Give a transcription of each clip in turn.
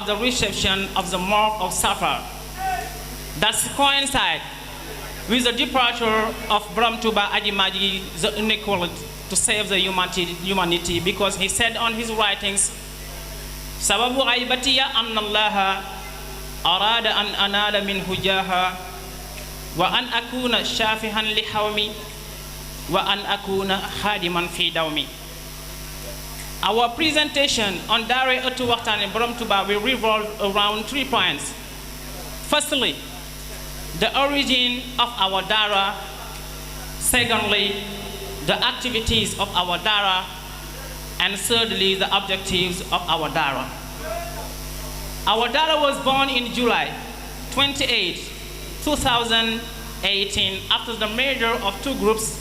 the reception of the month of Safar. That coincides with the departure of Borom Touba Ajimaji, the inequality to save the humanity, because he said on his writings, Sababu aibatiya anna Allah arada an anala min hujaha wa an akuna shafihan li hawmi wa an akuna khadiman fi dawmi. Our presentation on Daaray Ëttu waxtane borom Touba will revolve around 3 points. Firstly, the origin of our Daara. Secondly, the activities of our Daara. And thirdly, the objectives of our Daara. Our Daara was born in July 28, 2018, after the merger of two groups,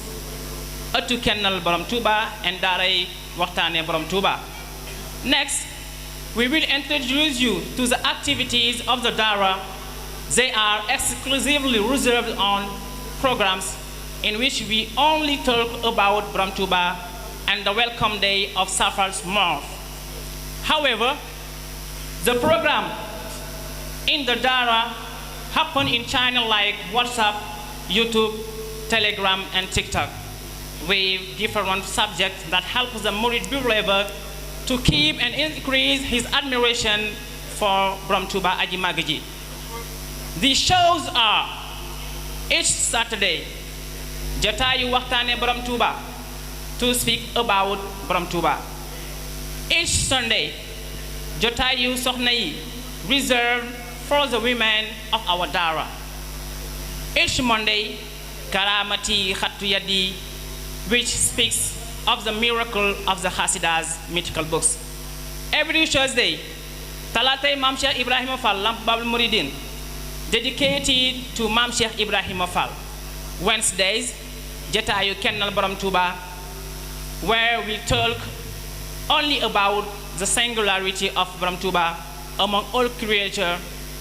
Ëttu Kennel Borom Touba and Daaray Waxtane Borom Touba. Next, we will introduce you to the activities of the Daara. They are exclusively reserved on programs in which we only talk about Borom Touba and the welcome day of Safar's month. However, the program in the Daara happen in channels like WhatsApp, YouTube, Telegram, and TikTok, with different subjects that help the Murid believer to keep and increase his admiration for Borom Touba Aji Magaji. These shows are each Saturday, Jotaayu Waxtane Borom Touba, to speak about Borom Touba. Each Sunday, Jotaayu Soxna yi, reserved for the women of our Daara. Each Monday, Karamati Khattu Yadi, which speaks of the miracle of the Hasida's mythical books. Every Thursday, Talatay Mam Cheikh Ibrahima Fall, Lamp Babul Mouridine, dedicated to Mam Cheikh Ibrahima Fall. Wednesdays, Jotaayu Kennel Borom Touba, where we talk only about the singularity of Borom Touba among all creatures,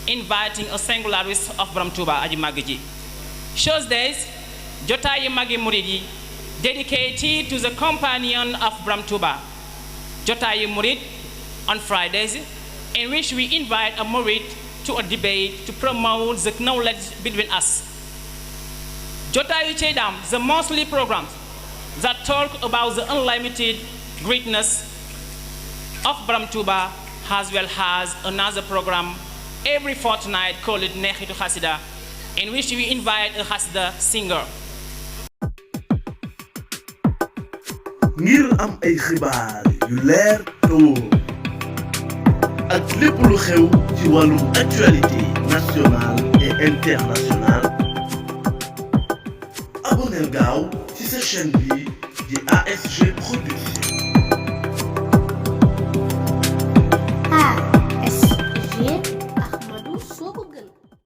inviting a singularist of Borom Touba Aji Magaji. Thursdays, Jotaayu Magi Mouridi, dedicated to the companion of Borom Touba, Jotaayu Murid, on Fridays, in which we invite a Murid to a debate to promote the knowledge between us. Jotaayu Chedam, the monthly program that talk about the unlimited greatness of Borom Touba, as well as another program every fortnight called Nexitu Hasida, in which we invite a Hasida singer. ngir am ay xibaar yu leer te wóor ak lépp lu xew ci wàllum actualité nationale et internationale, abonnez gaaw ci sa chaîne bi di ASG Production.